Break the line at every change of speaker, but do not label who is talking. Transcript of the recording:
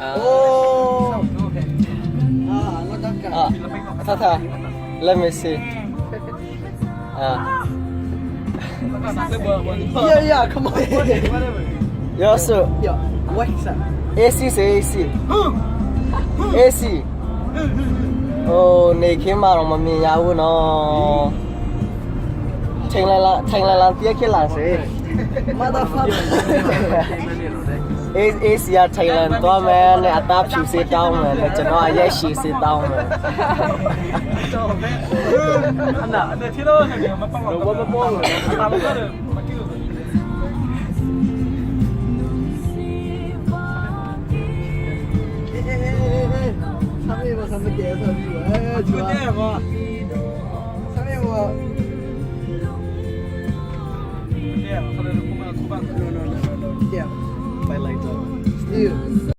Oh. Ah, Tata. Let me see. Ah.
Yeah, yeah, come on.
Yo, so
Yeah, what's that?
AC say AC. AC. Oh, နေခင်းမှာတော့မမြင်ရဘူးနော်ချိန်လိုက်လားချိန်လိုက်လားတည့်ခက်လာစေ
Motherfucker.
A AC ကထိုင်လန်သွားမယ်နဲ့အသားဖြူစေးတောင်းမယ်နဲ့ကျွန်တော်အရက်ရှည်စေးတောင်းမယ်
哎哎哎哎哎，上面我上面点上去，哎，去吧。上面我。No no no no no. Yeah.
ไปလိုက်တော့
Still.